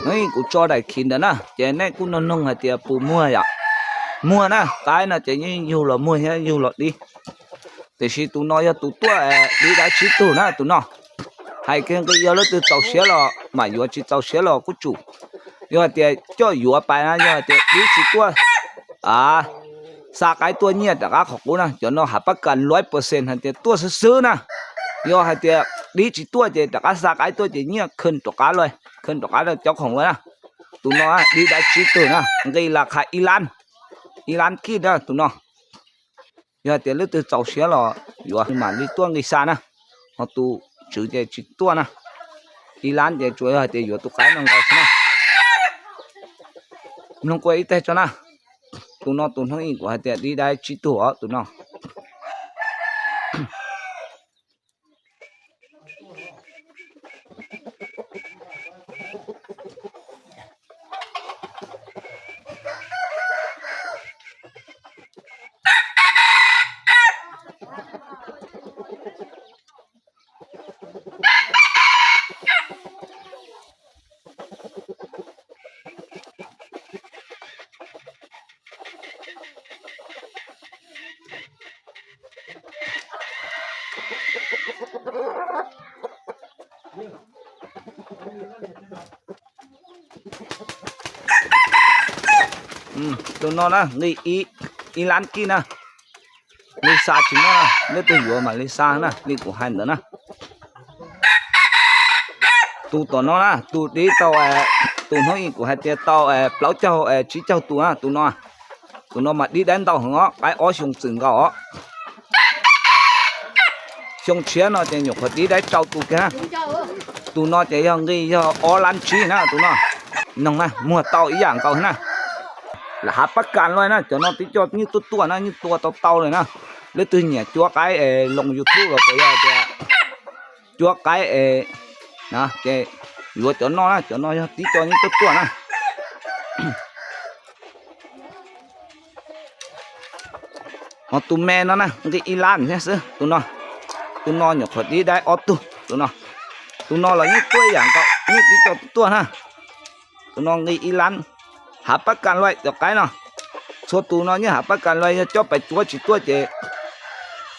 Hnub ib kuv tso daim khiv ntawd na ces nej kuj nug nug hais tias puas muag yom. Muag na, qaib no ces yeej yug los muag thiab yug los dib. Tiam sis tus no yog tus tuaj dib dab tsib tug na tus no. Hais kiag nqi yog leej twg txaus siab los mam yuav, tsis txaus siab los kuj tsum. Yog hais tias coj yuav pais na, yog hais tias dib tsis tuaj, a, xa qaib tuaj nyiaj rov qab qhov qub na, cov no hav pab kas luab pua xes hais tias tuaj xwb xwb na. Yog hais tias dib tsis tuaj ces rov qab xa qaib tuaj ces nyiaj khwv rov qab, khwv rov qab cov khoom lawm na. Tus no dib dab tsib tug na, nqi las khas ib lab, ib lab kij na tus no. Yog hais tias leej twg txaus siab los yuav mam li tuaj nqi xa na. Ho tus tswv ces tsis tuaj na. Ib lab ces tsuas yog hais tias yuav tus qaib no nkaus xwb na. Mloog kuv ib teg tso na. Tus no tus hnub ib kuv hais tias dib dab tsib tug os tus no. Tus no na nqi ib lab kij na. Li xa tsis muaj, leej twg yuav mam li xa na, li kuv hais ntawd na. Tus tom no na, tus dib tau, tus hnub ib kuv hais tias tau plaub caug tsib caug tus na, tus no. Tus no mas dib dab ntau heev os, qaib ob xyoo txwm nkaus os. Xyoo tshiab no ces nyuam qhuav dib dab rau tus kiag na. Tus no ces yog nqi yog ob lab tsib na tus no. Noog na, muag tau ib yam nkaus na. Lam hav pab kas lawm na, cov no tib co nyuj tuaj tuaj na, nyuj tua tau tau lawm na. Leej twg nyiam cuab qaib es loo YouTube los puas yog tias cuab qaib es, ces yuav cov no na, cov no yog tib co nyuj tuaj tuaj na. Ho tus me no na nqi ib lab thiab xwb tus no. Tus no nyuam qhuav dib dab ob tug tus no. Tus no los nyuj tuaj ib yam nkaus, nyuj tib co tuaj na. Tus no nqi ib lab. Hav pab kas lawm cov qaib no. Txhua tus no yeej hav pab kas lawm, yog coj pais cuab tsis tuaj ces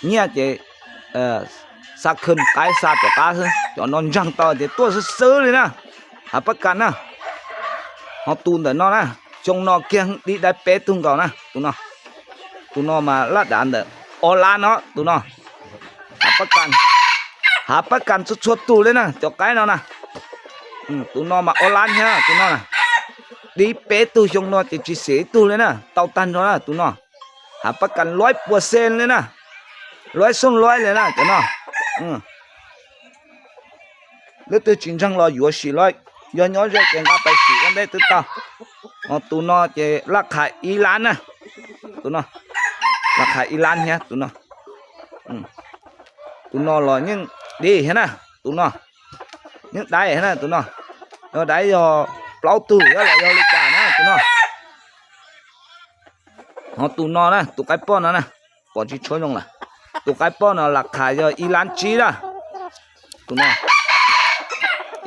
nyiaj ces xa khwv qaib xa rov qab xwb, cov no ntseeg tau tias tuaj xwb xwb li na. Hav pab kas na. Ho tus ntawm no na, xyoo no kiag dib dab peb tug nkaus na tus no. Tus no mas laj dav ntawm ob lab no tus no. Hav pab kas, hav pab kas txhua txhua tus li na cov qaib no na. Tus no mas ob lab thiab tus no na. Dib peb tug xyoo no ces tsis xiam ib tug li na, tau tag nrho na tus no. Hav pab kas luab pua xes li na, luab xooj luab li na cov no. Leej twg tsis ntseeg los yuav sim los, yog nyob ze ces nqa pais sim ua ntej twb tau. Ho tus no ces laj khas ib lab na. Tus no, laj khas ib lab thiab tus no. Tus no los yeej dib thiab na, tus no yeej daiv thiab na tus no. Yog daiv yog plaub tug thiab los yog li cas na tus no. Ho tus no na, tus qaib poj no na, pom tsis tshua zoo lawm. Tus qaib poj no laj khas yog ib lab tsib na. Tus no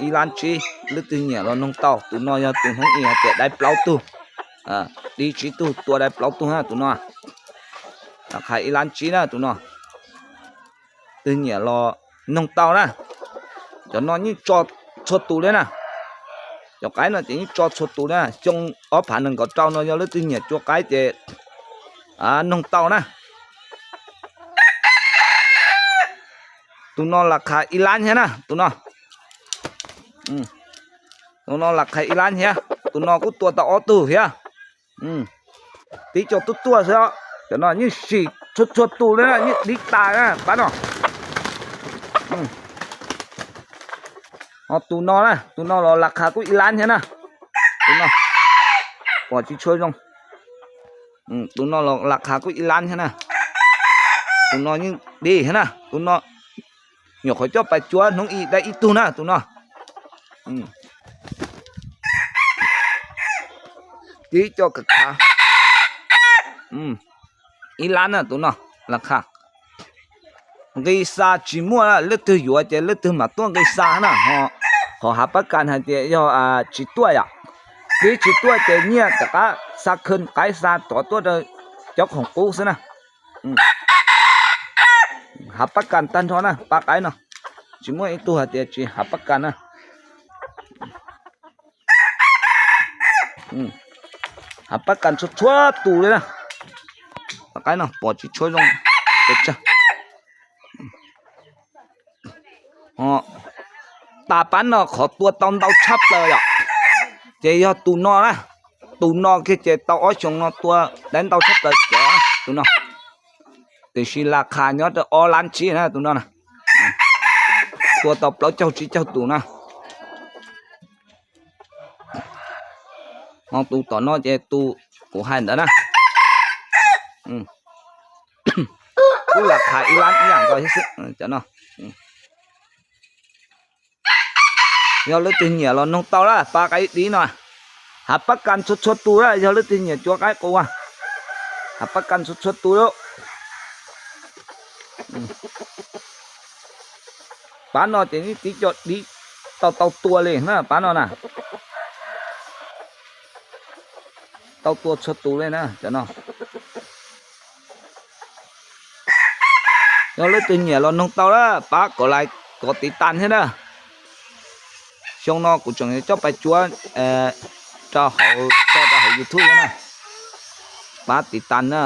ib lab tsib, leej twg nyiam los noog tau. Tus no yog tus hnub ib hais tias daiv plaub tug, dib tsib tug tua daiv plaub tug na tus no. Laj khas ib lab tsib na tus no. Twg nyiam los noog tau na. Cov no yeej tso txhua tus li na. Cov qaib no ces yeej tso txhua tus na. Xyoo ob phav nees nkaum rau no yog leej twg nyiam cua qaib ces noog tau na. Tus no laj khas ib lab thiab na tus no. Tus no laj khas ib lab thiab, tus no kuj tua tau ob tug thiab. Tib co tuaj tuaj xwb, cov no yeej sim txhua txhua tus li na, yeej dib tas na pab no. Ho tus no na, tus no los laj khas kuj ib lab thiab na. Tus no pom tsis tshua zoo. Tus no los laj khas kuj ib lab thiab na. Tus no yeej dib thiab na, tus no nyuam qhuav coj pais cuab hnub ib dab ib tug na tus no. Tib co khav khav. Ib lab na tus no, laj khas. Nqi xa tsis muaj, leej twg yuav ces leej twg mam tuaj nqi xa na ho. Qhov hav pab kas hais tias yog tsis tuaj yom, twb tsis tuaj ces nyiaj rov qab xa khawj qaib xa rov tuaj rau cov khoom qub xwb na. Hav pab kas tag nrho na, pab qaib no tsis muaj ib tug hais tias tsis hav pab kas na. Hav pab kas txhua txhua tus li na. Pab qaib no pom tsis tshua zoo pes tsawg. Tas pab no qhov tua tau ntau tshaj plaws yom, ces yog tus no na. Tus no kiag ces tau ob xyoos no tua dab ntau tshaj plaws cov tus no. Tiam sis las khas nyob rau ob lab tsib na tus no na. Tua tau plaub caug tsib caug tus na. Ho tus tom no ces tus kuv hais ntawd na. Kuj las khas ib lab ib yam nkaus thiab xwb cov no. Yog leej twg nyiam los noog tau lawm pab qaib dib no. Hav pab kas txhua txhua tus lawm, yog leej twg nyiam cua qaib qus, hav pab kas txhua txhua tus lawm. Pab no ces neb tib co dib tau tau tua li na pab no na. Tau tua txhua tus li na cov no. Yog leej twg nyiam los noog tau lawm pab kom like kom tiv tas thiab na. Xyoo no kuv tseem coj pais cuab rau hauv, tso rau hauv YouTube na. Pab tiv tas na.